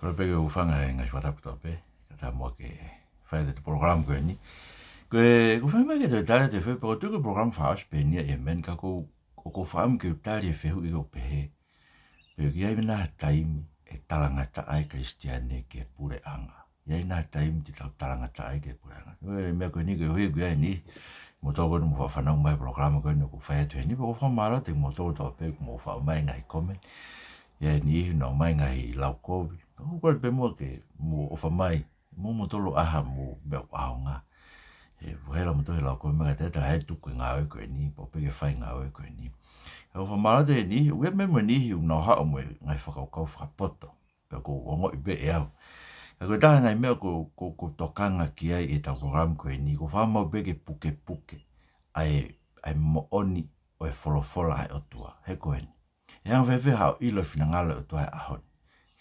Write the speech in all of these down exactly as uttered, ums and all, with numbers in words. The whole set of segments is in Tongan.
Pea ke u hūfanga he ngaahi fakatapu kotoa pē, kae ʻatā muʻa ke fai atu e polokalama ko eni. Ko e, ʻoku ou fai mai ke toe tali atu e fehuʻi, pea ʻoku ou tui ko e polokalama fakaʻosi pē eni ia ʻi he meʻa ni, ka ʻoku ou, ʻoku ou fakaʻamu ke u tali e fehuʻi ʻoku pehē: Pe ʻoku ʻi ai nai ha taimi ʻe talangataʻa ai e Kalisitiane ki he puleʻanga? ʻI ai nai ha taimi te tau talangataʻa ai ki he puleʻanga? Ko e meʻa ko eni, koeʻuhi ko e ʻi ai e niʻihi ʻo kimoutolu ʻoku mou faʻa fanongo mai he polokalama ko eni ʻoku ou fai atu heni, pea ʻoku ou fakamālō atu kiate kimoutolu kotoa pē ʻoku mou faʻa ʻomai e ngaahi comment. ʻI ai e niʻihi ʻoku nau ʻomai e ngaahi laukovi. Ko e kole pē muʻa ke mou ʻofa mai, mou, mou tolo ʻaha mo e meʻa ʻoku ʻaonga. He ʻoku hela moutolu he laukovi, meʻa ka te tala he tuku e ngāue ko eni, pea ʻoku pehē ke fai e ngāue ko eni. ʻOku ou fakamālō atu he niʻihi, ʻoku ʻi ai pē mo e niʻihi ʻoku nau haʻu mo e ngaahi fakakaukau fakapoto, pea ʻoku ou ongoʻi pē ʻe au. Ka ko e taha e ngaahi meʻa ʻoku ou, ʻoku ou, ʻoku ou tokanga ki ai ʻi heʻetau polokalama ko eni, ʻoku ou fakaʻamu pē ke pukepuke ʻa e, ʻa e moʻoni ʻo e folofola ʻa e ʻOtua. He ko eni, ʻe anga fēfē haʻo ʻilo e finangalo ʻo e ʻOtua he ʻaho ni?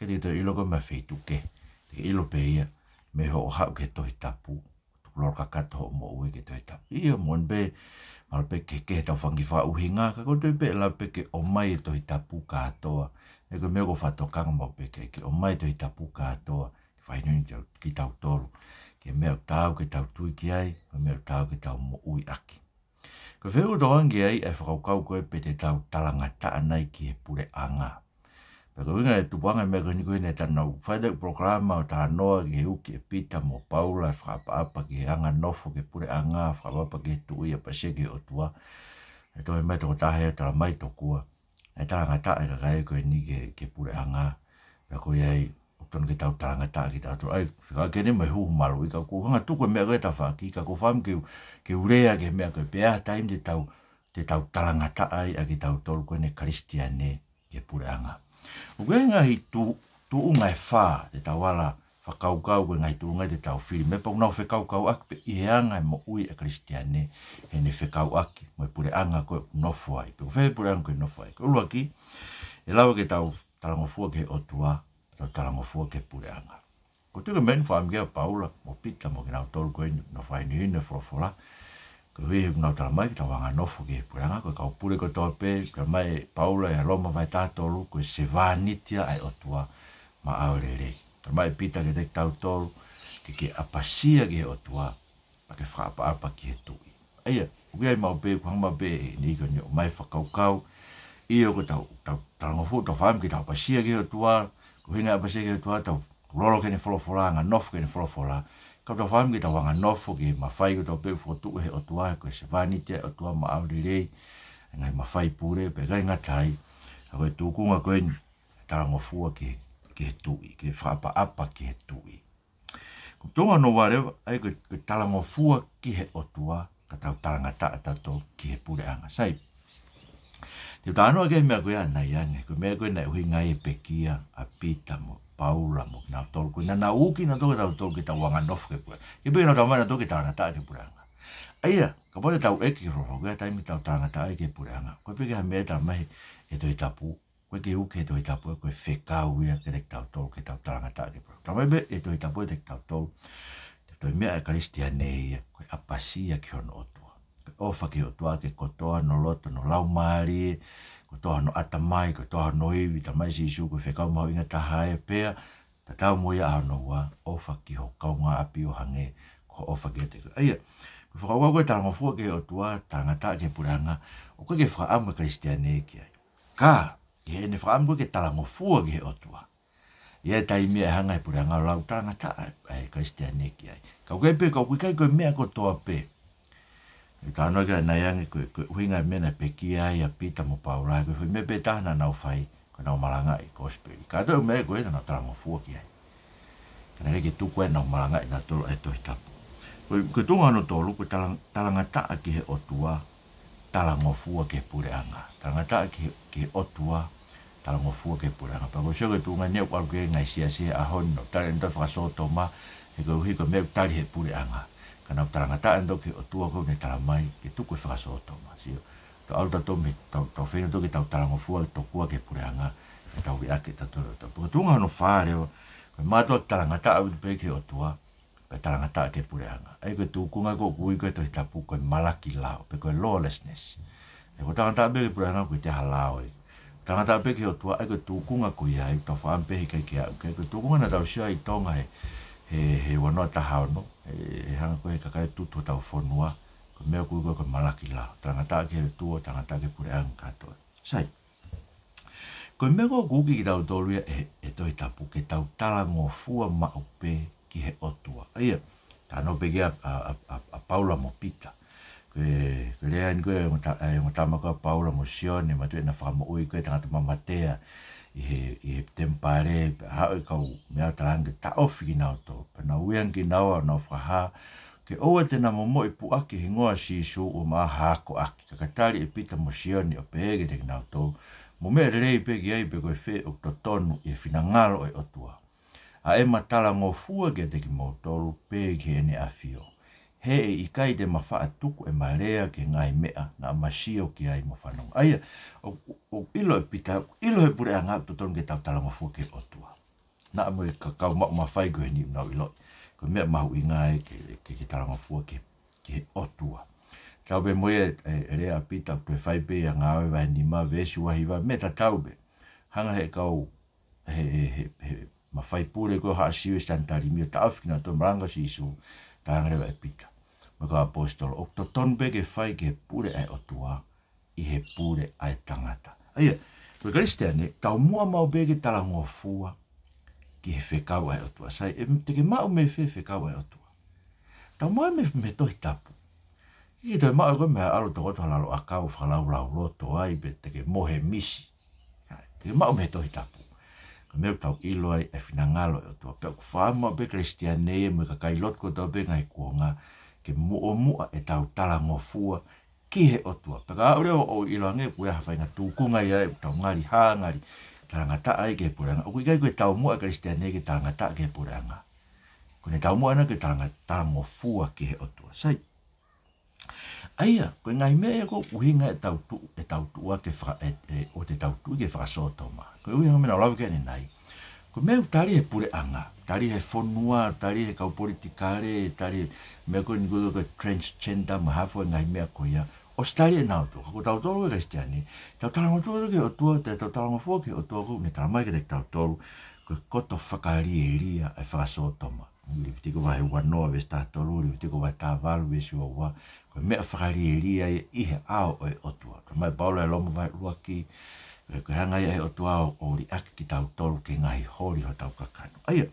ʻIkai te ke toe ʻilo koe mei ha feituʻu kehe. Te ke ʻilo pē ia mei hoʻo haʻu ki he Tohi Tapu, tukulolo kakato hoʻo moʻui ki he Tohi Tapu. ʻIo, moʻoni pē, mahalo pē ʻoku kehekehe ʻetau fanga kiʻi fakaʻuhinga, ka ʻoku ou tui pē ʻe lava pē ke ʻomai e Tohi Tapu kātoa. He ko e meʻa ʻoku ou fakatokanga maʻu pē ki ai, ke ʻomai e Tohi Tapu kātoa ke fakahinohino kitautolu ki he meʻa ʻoku taau ke tau tui ki ai, ko e meʻa ʻoku taau ke tau moʻui ʻaki. Ko e fehuʻi ʻoku tokanga ki ai ʻa e fakakaukau ko ē pe te tau talangataʻa nai ki he puleʻanga. Pea ko e ʻuhinga e tupuʻanga e meʻa ko eni, ko eni naʻa nau fai atu e polokalama ʻo talanoa ki he uki ʻe Pita mo Paula e fakaʻapaʻapa ki he anganofo ki he puleʻanga, fakaʻapaʻapa ki he tuʻi, ʻapasia ki he ʻOtua. ʻE toe ʻomai e tokotaha ʻo talamai tokua naʻe talangataʻa e kakai ko eni ki he, ki he puleʻanga. Pea ko ia ai ʻoku totonu ke tau talangataʻa kitautolu. ʻA ia, fekauʻaki eni mo e huhu maluʻi, ka ʻoku ou hanga ʻo tuku e meʻa ko ē he tafaʻaki, ka ʻoku ou fakaʻamu ke u, ke u lea ki he meʻa ko ē pe ʻi ai ha taimi te tau, te tau talangataʻa ai ʻa kitautolu ko eni Kalisitiane ki he puleʻanga. ʻOku ʻi ai e ngaahi tu-, tuʻunga ʻe fā te tau ala fakakaukau, ko e ngaahi tuʻunga ia te tau fili, meʻa pē ʻoku nau fekauʻaki pē ʻi he anga e moʻui ʻa e Kalisitiane, heʻene fekauʻaki mo e puleʻanga ko ē ʻoku nofo ai, pe ko fē puleʻanga ʻoku nofo ai. Ko e ʻuluaki, ʻe lava ke tau talangofua ki he ʻOtua, tau talangofua ki he puleʻanga. ʻOku ou tui ko e meʻa eni naʻe fakaʻamu ki ai ʻa Paula mo Pita mo kinautolu ko eni ʻoku nau fakahinohino e folofola. Koeʻuhi he ʻoku nau talamai ke tau anganofo ki he puleʻanga, ko e kau pule kotoa pē, talamai ʻe Paula ʻi he Loma vahe taha tolu, ko e sevāniti ia ʻa e ʻOtua maʻau lelei. Talamai ʻe Pita kiate kitautolu ke ke ʻapasia ki he ʻOtua, pea ke fakaʻapaʻapa ki he tuʻi. ʻA ia, ʻoku ʻi ai maʻu pē, ʻoku hanga maʻu pē ʻe he niʻihi ko eni ʻo ʻomai e fakakaukau, ʻio, ko ʻetau, tau talangofua, tau fakaʻamu ke tau ʻapasia ki he ʻOtua, ko e ʻuhinga e ʻapasia ki he ʻOtua, tau tukulolo ki heʻene folofola, anganofo ki heʻene folofola. Ka tau fakaʻamu ke tau anganofo ki he mafai kotoa pē ʻoku fokotuʻu ʻe he ʻOtua, ko e sevāniti ia ʻa e ʻOtua maʻau lelei, ngaahi mafai pule, pea ʻikai ngata ai, ka ko e tūkunga ko eni, talangofua ki he, ki he tuʻi, ke fakaʻapaʻapa ki he tuʻi. Ko e tuʻunga hono ua leva, ʻa ia ko e, ko e talangofua ki he ʻOtua, ka tau talangataʻa tautolu ki he puleʻanga. Sai, te u talanoa ki he meʻa ko ia ʻanai ange, ko e meʻa ko ē naʻe ʻuhinga ai e pekia ʻa Pita mo Paula mo kinautolu ko ē naʻa nau uki kinautolu ke tau, tau, ke tau anganofo ki he puleʻanga. Ke pehē ke nau talamai nautolu ke talangataʻa ki he puleʻanga. ʻA ia, kapau te tau ʻeke ki he folofola, ko e hā e taimi te tau talangataʻa ai ki he puleʻanga? Ko e pehē ki ha meʻa ʻe talamai ʻe he Tohi Tapu, ko e ʻuhinga ki he Tohi Tapu, ko e fekau ia kiate kitautolu ke tau talangataʻa ki he puleʻanga. Talamai pē ʻe he Tohi Tapu kiate kitautolu, ko e toe meʻa ʻa e Kalisitiane ia, ko e ʻapasia ki hono ʻOtua. Ko e ʻofa ki he ʻOtua ʻaki e kotoa hono loto, hono laumālie, kotoa hono ʻatamai, kotoa hono ivi. Talamai ʻe Sīsū ko e fekau mahuʻinga taha ia, pea tatau mo ia ʻa hono ua, ʻofa ki ho kaungāʻapi ʻo hangē ko hoʻo ʻofa kiate koe. ʻA ia, ko e fakakaukau ko e talangofua ki he ʻOtua, talangataʻa ki he puleʻanga, ʻoku ʻikai ke fakaʻamu e Kalisitiane ki ai. Ka ʻi heʻene fakaʻamu ko ē ke talangofua ki he ʻOtua, ʻi ai e taimi ia ʻe hanga ʻe he puleʻanga ʻo lau talangataʻa ʻa e Kalisitiane ki ai. Ka ʻoku ʻikai pē, ka ʻoku ʻikai ko e meʻa kotoa pē. ʻE talanoa ki ai ʻanai ange, ko e, ko e ʻuhinga e meʻa naʻe pekia ai ʻa Pita mo Paula, ko e foʻi meʻa pē taha naʻa nau fai, ko ʻenau malangaʻi e kosipeli. Ka ko e meʻa ko ē naʻa nau talangofua ki ai, ka naʻe ʻikai ke tuku ai ʻenau malangaʻi ʻe nautolu ʻa e Tohi Tapu. Ko e, ko e tuʻunga hono tolu, ko e talang-, talangataʻa ki he ʻOtua, talangofua ki he puleʻanga. Talangataʻa ki he, ki he ʻOtua, talangofua ki he puleʻanga. Pea ʻoku ou sio ko e tuʻunga ni ʻoku ʻalu ki ai e ngaahi siasi he ʻaho ni, nau tali ʻenau fakasōtoma, he koeʻuhi ko e meʻa ʻoku tali ʻe he puleʻanga. Ka nau talangataʻa ʻenau ki he ʻOtua ko ē naʻe talamai ke tuku e fakasōtoma. Sio, tau ʻalu tautolu mei, tau, tau feinga tautolu ke tau talangofua tokua ki he puleʻanga, ʻe tau liʻaki tautolu ʻe he ʻOtua. Pea ko e tuʻunga hono fā leva, ko e mātuʻaki talangataʻa ʻaupito pē ki he ʻOtua, pea talangataʻa ki he puleʻanga. ʻA ia ko e tūkunga ko ē ʻoku ui ko ē ʻe he Tohi Tapu ko e malaki lao, pe ko e lawlessness. ʻA ia ko e talangataʻa pē ki he puleʻanga ʻoku ʻikai toe ʻi ai ha lao ia. Talangataʻa pē ki he ʻOtua, ʻa ia ko e tūkunga ko ia ʻoku tau fakaʻamu pē he ʻikai ke aʻu ki ai. Ko e tūkunga naʻa tau sio ai ʻi Tonga he, he, he ua noa taha ono, he, he hanga ko ē he kakai ʻo tutu hotau fonua, ko e meʻa ʻoku ui ko e, ko e malaki lao. Talangataʻa ki he ʻOtua, talangataʻa ki he puleʻanga kātoa. Sai. Ko e meʻa ʻoku uki kitautolu ia ʻe, ʻe he Tohi Tapu ke tau talangofua maʻu pē ki he ʻOtua. ʻA ia, talanoa pē ki ai ʻa, ʻa, ʻa, ʻa Paula mo Pita. Ko e, ko e lea eni ko ē ʻa e ongo ta-, ʻa e ongo tama ko ē ʻa Paula mo Sione, mātuʻaki ʻena fakamoʻui ko ē tangata mamatea ʻi he, ʻi he temipale, pea haʻu e kau meʻa ʻo talaange ke taʻofi kinautolu. Pea nau ui ange kinaua ʻo nau fakahā ke ʻoua te na momoʻi puʻaki e hingoa ʻo Sīsū ʻumaʻā ha akoʻaki. Ka ka tali ʻe Pita mo Sione ʻo pehē kiate kinautolu, Mou meʻa lelei pē ki ai pe ko e fē ʻoku totonu ʻi he finangalo ʻo e ʻOtua. ʻA ʻema talangofua kiate kimoutolu pē ki heʻene ʻafio. He ʻe ʻikai te ma faʻa tuku ʻema lea ki he ngaahi meʻa naʻa ma sio ki ai mo fanongo. ʻA ia, ʻo, ʻo ʻilo ʻe Pita, ʻilo ʻe he puleʻanga ʻoku totonu ke tau talangofua ki he ʻOtua. Naʻa mo e ka-, kau maʻu mafai ko eni ʻoku nau ʻiloʻi ko e meʻa mahuʻinga ia ke, ke, ke talangofua ki, ki he ʻOtua. Tatau pē mo ia ʻe, ʻe lea ʻa Pita, ʻoku toe fai pē ia Ngāue vahe nima veesi ua hiva, meʻa tatau pē. Hanga ʻe he kau, he, he, he, he mafai pule ko ē ʻo Haʻa Siu ʻi Sanitaliimi ʻo taʻofi kinautolu, malanga ʻa Sīsū, talaange leva ʻe Pita mo e kau ʻaposetolo, ʻoku totonu pē ke fai ki he pule ʻa e ʻOtua ʻi he pule ʻa e tangata. ʻA ia, ko e Kalisitiane, taumuʻa maʻu pē ke talangofua ki he fekau ʻa e ʻOtua. Sai, ʻe, te ke maʻu mei fē fekau ʻa e ʻOtua? Taumuʻa mei, mei he Tohi Tapu. ʻIkai ke toe maʻu ʻe koe mei ha ʻalu ʻo tokoto ha lalo ʻakau fakalaulauloto ai pe te ke mohe misi. Sai, te ke maʻu mei he Tohi Tapu. Ko e meʻa ʻoku tau ʻilo ai e finangalo ʻo e ʻOtua. Pea ʻoku faʻa maʻu pē Kalisitiane ia mo e kakai lotu kotoa pē ngaahi kuonga ke muʻomuʻa ʻetau talangofua ki he ʻOtua. Pea ka aʻu leva ʻo ʻilo ange ʻoku ʻi ai ha faʻahinga tūkunga ia ʻoku tau ngali hā, ngali talangataʻa ai ki he puleʻanga. ʻOku ʻikai ko e taumuʻa ʻa e Kalisitiane ke talangataʻa ki he puleʻanga. Ko ʻene taumuʻa ʻana ke talanga-, talangofua ki he ʻOtua. Sai. ʻA ia, ko e ngaahi meʻa ia ʻoku ʻuhinga ʻetau tuʻu, ʻetau tuʻu ʻa ke faka-, ʻe, ʻe, ʻo te tau tuʻu ke fakasōtoma. Ko e ʻuhinga meʻa naʻa ku lave ki ai ʻanenai. Ko e meʻa ʻoku tali ʻe he puleʻanga, tali ʻe he fonua, tali ʻe he kau politikale, tali meʻa ko eni ko e, ko e transgender mo e hā fua e ngaahi meʻa ko ia. ʻOsi tali ʻe nautolu, ka ko tautolu ko e Kalisitiane, tau talangofua ki he ʻOtua, te tau talangofua ki he ʻOtua ʻoku ne talamai kiate kitautolu, ko e koto fakalielia ʻa e fakasōtoma. Levitiko vahe ua noa veesi taha tolu, Levitiko vahe taha valu veesi ua ua, ko e meʻa fakalielia ia ʻi he ʻao ʻo e ʻOtua. Talamai ʻe Paula ʻi Loma vahe ʻuluaki, ko e hanga ia ʻe he ʻOtua ʻo, ʻo liʻaki kitautolu ki he ngaahi holi hotau kakano. ʻA ia,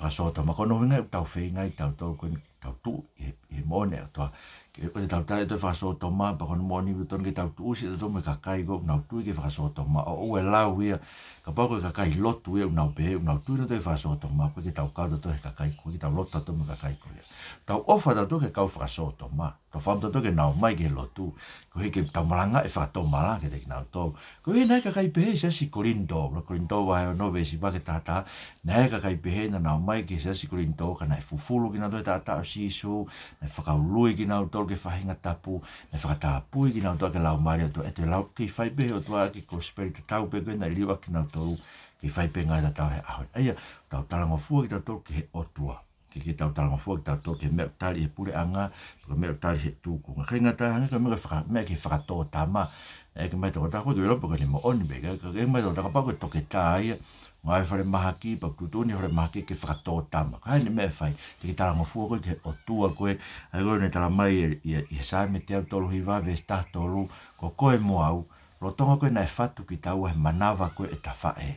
fakasōtoma ko hono ʻuhinga ʻoku tau feinga ai tautolu ko eni ke tau tuʻu ʻi he, ʻi he moʻoni ʻa e ʻOtua. Ke ʻoua te tau tali ʻe tautolu e fakasōtoma, pea ko hono moʻoni ʻoku totonu ke tau tuʻusi ʻe tautolu mo e kakai ko ē ʻoku nau tui ki he fakasōtoma. ʻOua ʻe lau ia, kapau ko e kakai lotu ia ʻoku nau pehē ʻoku nau tui ʻe nautolu ki he fakasōtoma, ʻoku ʻikai ke tau kau tautolu he kakai, ʻoku ʻikai ke tau lotu tautolu mo e kakai ko ia. Tau ʻofa tautolu ki he kau fakasōtoma. Tau fakaʻamu tautolu ke nau ō mai ki he lotu. Koeʻuhi ke tau malangaʻi e fakatomala kiate kinautolu. Koeʻuhi naʻe ʻi ai e kakai pehē ʻi he siasi Kolinitō, ʻuluaki Kolinitō vahe ono veesi fā ki he taha taha, naʻe ʻi ai e kakai pehē naʻa nau ō mai ki he siasi Kolinitō, ka naʻe fufulu kinautolu ʻe he taʻataʻa ʻo Sīsū, naʻe fakaului kinautolu ki he faʻahinga tapu, naʻe fakatapui kinautolu ʻaki e Laumālie ʻo e ʻOtua, ʻe toe lau, kei fai pē ʻe he ʻOtua ʻaki e kosipeli tatau pē ko ē naʻe liliu ʻaki kinautolu, kei fai pē ngāue tatau he ʻaho ni. ʻA ia, tau talangofua kitautolu ki he ʻOtua. ʻIkai ke tau talangofua kitautolu ki he meʻa ʻoku tali ʻe he puleʻanga, pe ko e meʻa ʻoku tali ʻe he tūkunga. ʻIkai ngata ai, hangē ko e meʻa ko e faka-, meʻa ki he fakatōtama. ʻE ʻeke mai e tokotaha ko ē, ʻoku ou ʻilo pe ko ʻene moʻoni pe ʻikai, ka ʻeke mai e tokotaha kapau ko e toketā ia, ngāue falemahaki, pea ʻoku tuʻutuʻuni falemahaki ke fakatōtama. Ko e hā ʻene meʻa ʻe fai? Te ke talangofua koe ki he ʻOtua ko ē, ʻa ia ko ē naʻe talamai ʻe, ʻe, ʻe he Saame teau tolu hiva veesi taha tolu, ko koe mo au, lolotonga ko ē naʻe fatu kitaua he manava ko ē ʻeta faʻē,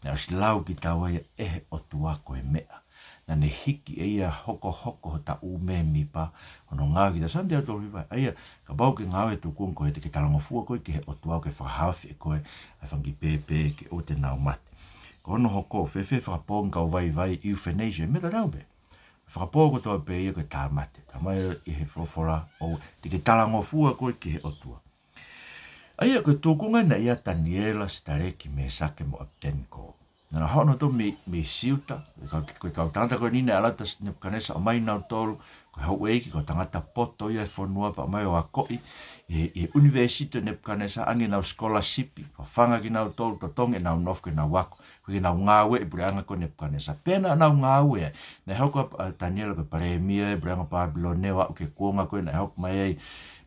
naʻe ʻosi lau kitaua ia ʻe he ʻOtua ko e meʻa. Naʻa ne hiki ʻe ia hokohoko hota ʻū mēmipa, hono ngāue kiate ia. Saame teau tolu hiva. ʻA ia, kapau ʻoku ke ngāue he tūkunga ko ē, te ke talangofua koe ki he ʻOtua ʻoku ke fakahaofi ʻe koe ʻa e fanga kiʻi pēpē ke ʻoua te nau mate. Ko hono hoko, fēfē fakapoongi kau vaivai, euthanasia, meʻa tatau pē. Fakapō kotoa pē ia ko e tāmate. Talamai ʻe he folofola, ʻoua, te ke talangofua koe ki he ʻOtua. ʻA ia, ko e tūkunga naʻe ʻia Taniela, Setaleki, Mēsake mo ʻApitenikō. Naʻa nau haʻu nautolu mei, mei Siuta, ko e kau, ko e kau tangata ko eni naʻe ʻalu atu ʻa Nepukanesa ʻo ʻomai nautolu, ko e houʻeiki, ko e tangata poto ia ʻo e fonua, pea ʻomai ʻo akoʻi ʻi he, ʻi he ʻunivēsiti ʻo Nepukanesa, ʻoange ʻenau scholarship, fafanga kinautolu, totongi ʻenau nofo ke nau ako, koeʻuhi ke nau ngāueʻi e puleʻanga ko ē ʻo Nepukanesa. Pea naʻa nau ngāue ai, naʻe hoko ʻa, ʻa Taniela ko e palēmia ʻo e puleʻanga Pāpilone ʻo aʻu ki he kuonga ko ē naʻe hoko mai ai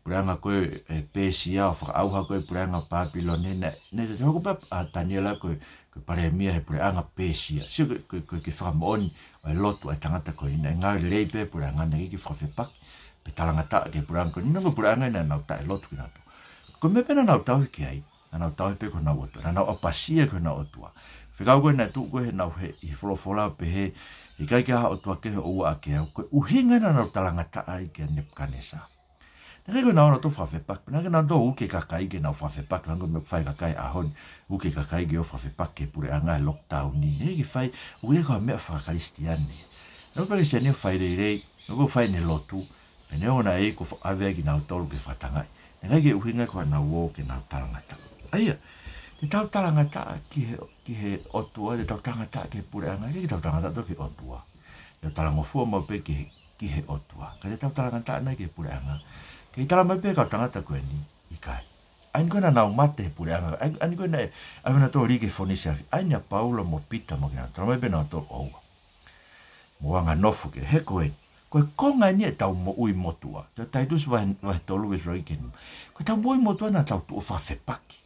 puleʻanga ko ē ʻo Pēsia ʻo fakaʻauha ko ē puleʻanga Pāpilone, naʻe, naʻe hoko pē ʻa Taniela ko e, ko e palēmia he puleʻanga Pēsia. Sio ko e, ko e, ko e kiʻi fakamoʻoni ʻo e lotu ʻa e tangata ko ē, naʻe ngāue lelei pē puleʻanga, naʻe ʻikai ke fakafepaki pe talangataʻa ki he puleʻanga ko ē, neongo puleʻanga naʻa nau taʻelotu kinautolu. Ko e meʻa pē naʻa nau tauhi ki ai, naʻa nau tauhi pē ki honau ʻotua, naʻa nau ʻapasia ki honau ʻotua. Fekau ko ē naʻe tuʻu ko ē heʻenau he, ʻi he folofola ʻo pehē, ʻikai ke ʻi ai ha ʻotua kehe ʻo ua ʻaki au, ko e ʻuhinga naʻa nau talangataʻa ai kia Nepukanesa. Naʻe ʻikai ke nau ō nautolu ʻo fakafepaki, naʻe ʻikai ke nau ō ʻo uki e kakai ke nau fakafepaki, hangē ko e meʻa ʻoku fai e kakai he ʻaho ni, uki e kakai ke ō ʻo fakafepaki ki he puleʻanga he lockdown ni, naʻe ʻikai ke fai, ʻoku ʻikai ko ha meʻa faka-Kalisitiane. Naʻe ʻikai ke Sione ʻo fai lelei, naʻe ʻikai ke fai ʻene lotu, pea neongo naʻe ʻi ai ko e ʻave ai kinautolu ke fakatangaʻi. Naʻe ʻikai ke ʻuhinga ko ʻenau ō ke nau talangataʻa. ʻA ia, te tau talangataʻa ki he, ki he ʻotua, te tau talangataʻa ki he puleʻanga, ʻikai ke tau talangataʻa atu ki he ʻotua. Te tau talangofua maʻu pē ki he, ki he ʻotua. Ka te tau talangataʻa nai ki he puleʻanga. Kei talamai pē ʻe he kau tangata ko eni, ʻikai. ʻA eni ko ē naʻa nau mate he puleʻanga. ʻA eni, ʻa eni ko ē naʻe, ʻave nautolu ki he fonisi afi. ʻA eni ʻa Paula mo Pita mo kinautolu. Talamai pē nautolu ʻoua. Mou anganofo ki ai, he ko e, ko e konga eni ʻetau moʻui motuʻa. Taitusi vahe, vahe tolu veesi ua ki he nima. Ko ʻetau moʻui motuʻa naʻa tau tuʻu ʻo fakafepaki.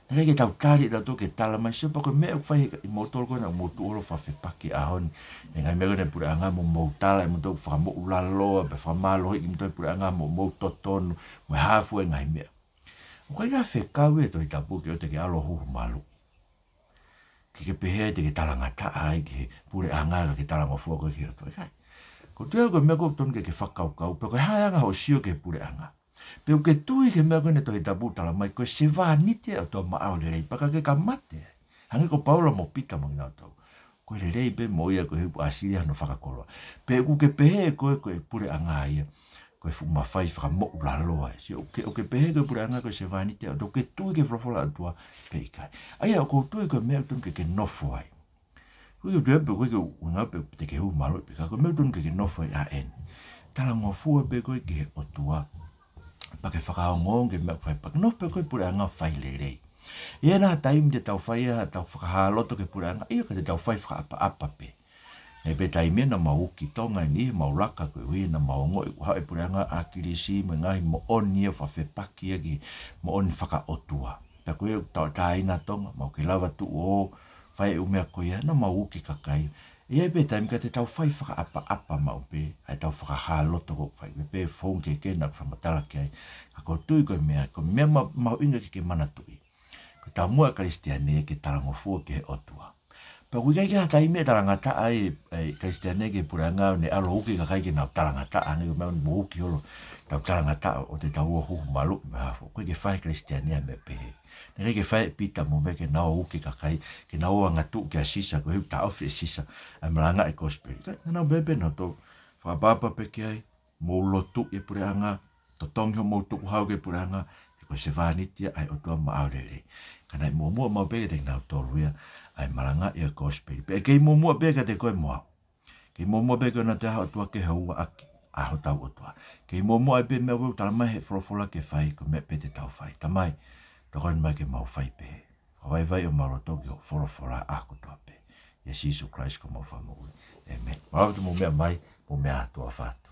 Naʻe ʻikai ke tau tali ʻetautolu ke talamai, sio pē ko e meʻa ʻoku fai ʻe kimoutolu ko ē naʻa mou tuʻu holo ʻo fakafepaki he ʻaho ni. ʻE ngaahi meʻa ko ē ʻa e puleʻanga, mo mou tala ʻe moutolu fakamōʻulaloa, pe fakamālohiʻi kimoutolu ʻe he puleʻanga, mo mou totonu, mo e hā fua e ngaahi meʻa. ʻOku ʻikai ke fekau ʻe he Tohi Tapu ke ʻoua te ke ʻalu ʻo huhu maluʻi. Ke ke pehē ai te ke talangataʻa ai ki he puleʻanga ka ke talangofua koe ki he ʻotua. ʻIkai. Ko e tuʻu ia ko e meʻa ʻoku totonu ke ke fakakaukau, pe ko e hā e anga hoʻo sio ki he puleʻanga. Pe ʻoku ke tui ki he meʻa ko ē naʻe Tohi Tapu talamai, ko e sevāniti ʻa e ʻOtua maʻau lelei, pea ka ke ka mate ai. Hangē ko Paula mo Pita mo kinautolu. Ko e lelei pē mo ia koeʻuhi ʻoku ʻāsili hono fakakoloa. Pe ʻoku ke pehē ʻe koe ko e puleʻanga ia ko e fuʻu mafai fakamoʻulaloa ia. Sio, ʻoku ke, ʻoku ke pehē ko e puleʻanga ko e sevāniti ʻa e ʻOtua, ʻoku ke tui ki he folofola ʻa e ʻOtua pe ʻikai. ʻA ia, ʻoku ou tui ko e meʻa ʻoku tonu ke ke nofo ai. ʻOku ʻikai ke u tui pē ʻoku ʻikai ke u ʻuhinga pē te ke huhu maluʻi pē, ka ko e meʻa ʻoku tonu ke ke nofo ai ʻa eni. Talangofua pē koe ki he ʻOtua. Pea ke fakaongoongo ki he meʻa ʻoku fai, pea ke nofo pē koe he puleʻanga ʻo fai lelei. ʻI ai nai ha taimi te tau fai ai haʻatau fakahā loto ki he puleʻanga, ʻio ka te tau fai fakaʻapaʻapa pē. ʻI ai pē taimi naʻa mau uki Tonga ni, mau laka koeʻuhi naʻa mau ongoʻi ʻoku haʻu e puleʻanga ʻa ʻAkilisi mo e ngaahi moʻoni ʻo fakafepaki ia ki he moʻoni fakaʻotua. Pea ko ia ʻoku tauʻatāina Tonga, mau kei lava tuʻu ʻo fai e ʻū meʻa ko ia, naʻa mau uki e kakai. ʻI ai pē taimi ka te tau fai fakaʻapaʻapa maʻu pē ʻa ʻetau fakahā loto ʻoku fai pē, pea founga ke ke na fakamatala ki ai. Ka ʻoku ou tui ko e meʻa, ko e meʻa ma-, mahuʻinga ke ke manatuʻi. Ko e taumuʻa ʻa e Kalisitiane ke talangofua ki he ʻOtua. Pea ʻoku ʻikai ke ʻi ai ha taimi ʻe talangataʻa ai e, e Kalisitiane ki he puleʻanga ʻo ne ʻalu ʻo uki e kakai ke nau talangataʻa, hangē ko e meʻa ʻoku mou uki holo ʻetau talangataʻa ʻo te tau ō ʻo huhu maluʻi mo e hā fua. ʻOku ʻikai ke fai ʻe he Kalisitiane ha meʻa pehē. Naʻe ʻikai ke fai ʻe Pita mo Mele ke nau ō ʻo uki e kakai, ke nau ō ʻo angatuʻu kia Sisa, koeʻuhi ʻoku taʻofi ʻe Sisa ʻa e malangaʻi e kosipeli. Ka naʻa nau pehē pē nautolu, fakaʻapaʻapa pē ki ai, mou lotuʻi e puleʻanga, totongi hoʻomou tukuhau ki he puleʻanga, he ko e sevāniti ia ʻa e ʻOtua maʻau lelei. Ka naʻe muʻomuʻa maʻu pē kiate kinautolu ia ʻa e malangaʻi e kosipeli. Pea ʻe kei muʻomuʻa pē kiate koe mo au. Kei muʻomuʻa pē ke ʻoua naʻa toe ʻi ai ha ʻotua kehe ʻo ua ʻaki ʻa hotau ʻOtua. Kei muʻomuʻa ai pē meʻa ʻoku talamai ʻe he folofola ke fai, ko e meʻa pē te tau fai. Tamai, tokoni mai ke mau fai pehē. Fakavaivai ʻo mau loto ki hoʻo folofola ʻaho kotoa pē. ʻIa Sīsū Kalaisi ko homau Fakamoʻui. ʻĒmeni. Mālō ʻaupito hoʻomou meʻa mai, mou meʻa ā, tuʻa ʻofa atu.